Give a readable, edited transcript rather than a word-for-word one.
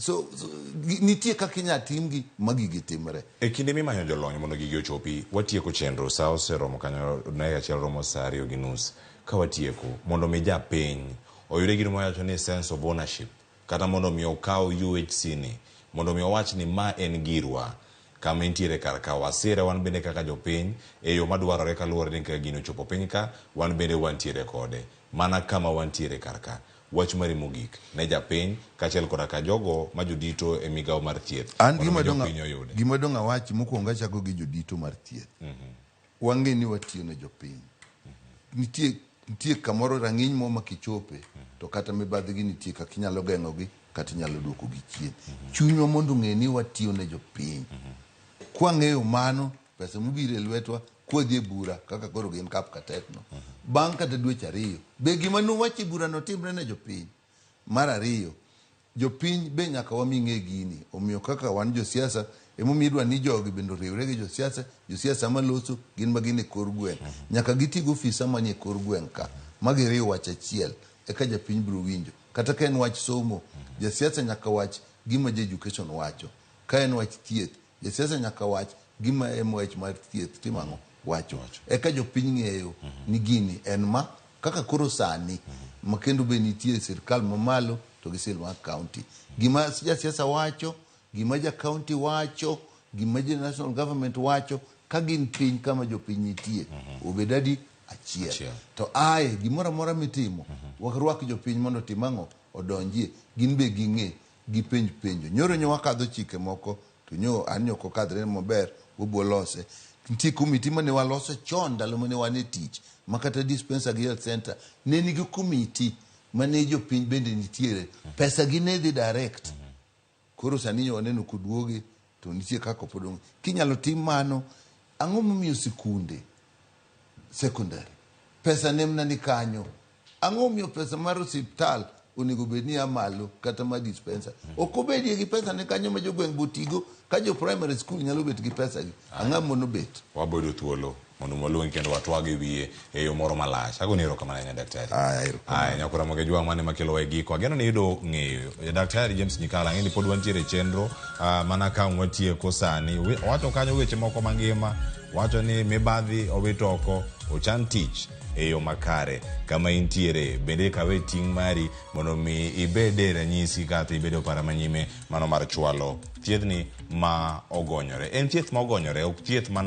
So nitie kaka inyalo timgi ma gigi timre. E kinde mimanyo jolony mondo gigi ochopi, watieko chenro. Sa oseromo kanyo, dakika achiel romo sa 2:30. Ka watieko, mondo mi japiny oyude gino mawacho ni sense of ownership, kata mondo mi okaw UHC ni, mondo mi owach ni ma en girwa, kama entiere kar ka wasire wan bende kaka jopiny e yo madwarore kaluwore ni kaka gino ochopo piny ka, wan bende wantiere kode mana kama wantiere kar ka. Wach mari mogik ne japiny kaachiel koda ka jogo ma jodito e migawo mar thieth An mondo gima mi dong' jopiny oyude. Gima dong' awachi mokwongo, achako gi jodito mar thieth. Wang'e ni watiyo ne jopiny. Nitie kamoro rang'iny moro ma kichope to kata mibadhi gi nitie kaka inyalo geng'ogi kata inyalo duokogi chien. Chunywa mondo ong'e ni watiyo ne jopiny. Kwang'eyo mano, pesa mobiro e lwetwa kwadhi e bura kaka koro gin Kapkatet no. Bang' kata dweche 2, be gima nuwacho e bura no timre ne jopiny? Mar ariyo, jopiny be nyaka wami ng'e gini. Omiyo kaka wan josiasa, emomiyo idwa ni jogi bende oriwre gi josiasa, josiasa maloso gin ma gin e kor gweng'. Nyaka giti gi ofisa manie kor gweng' ka, ma giriw wach achiel, eka japiny biro winjo. Kata ka en wach somo, jasiasa nyaka wach gima ja education wacho. Ka en wach thieth, jasiasa nyaka wach gima MOH mar thieth timo ang'o wacho. Eka jopiny ng'eyo ni gini en ma kaka koro sani ma kendo be nitie sirkal mamalo to gi sirkal mar county. Gima jasiasa wacho, gima ja county wacho, gima ja national government wacho, ka gin piny kama jopiny nitie, obed adi achiel. Achiel. To ae gimoro amora mitimo, warwak jopiny mondo otim ang'o, odonjie, gin be ging'e, gipenj penjo. Nyoro nyo wakadho chike moko, to nyo an nyo ok okadhre maber, wabiro lose. Nitie komiti mane waloso chon ndalo mane wan e tich, ma kata dispensary gi health center ne nigi komiti mane jopiny bende nitiere. Pesa gi ne dhi direct. Koro sani nyo waneno koduogi to nitie kaka pod onge. Kinyalo tim mano, ang'o momiyo sikunde secondary pesa ne mana ni kanyo? Ang'o momiyo pesa mar osiptal onego bed ni ya malo kata mar dispensary? Ok obedie gi pesa ne kanyo ma jogweng' botigo ka jo primary school nyalo bet gi pesa gi. Ang'o mono bet? Wabedo thuolo mondo waluongi kendo watwag e wiye e yo moro malach. Agoni erokamano ahinya, daktari. Aya, erokamano. Aya, nyakora Ramogi Jwang' mane makelowa e giko. Ageno ni iyudo ng'eyo. Daktari James Nyikala, ang'e ni pod wantiere e chenro mana ka watieko sani. Owacho kanyo weche moko mangima. Wacho ni mibadhi owit oko, ochan tich e yo makare kama intiere. Bende kawe ting' mari mondo mi ibede ranyisi kata ibede opara manyime mano mar chwalo thiethni ma ogonyore. En thieth ma ogonyore, ok thieth ma.